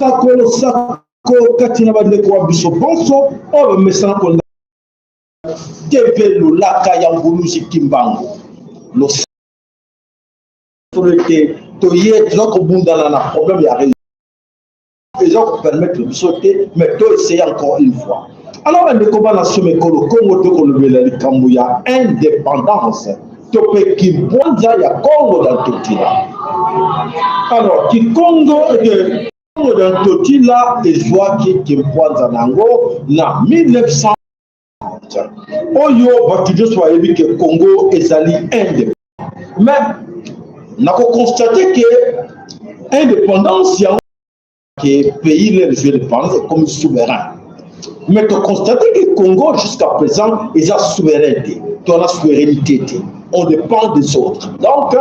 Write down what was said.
Losako, losako kati na bandeko wa biso bonso oyo bamesana kolanda TV Lolaka ya Mvuluzi Kimbangu. Losako ete toye toza kobundana na problème ya réseau eza kopermettre biso te, mais to essayer encore une fois. Alors bandeko bana soma ekolo Kongo, tokolobela likambo ya indépendance to mpe kimpwanza ya Kongo na Ntotila. Alors kikongo eke Kongo na Ntotila ezwaki kimpwanza na yango na 1900 oyo bato nyonso bayebi ke Congo ezali indépendant, mais nakoconstate ke indépendance yango ke pays lelo ezwi indépendance ekomi souverain, mais toconstate ke Congo jusqu'à présent eza souverain te, to na souveraineté te, on dépend des autres. Donc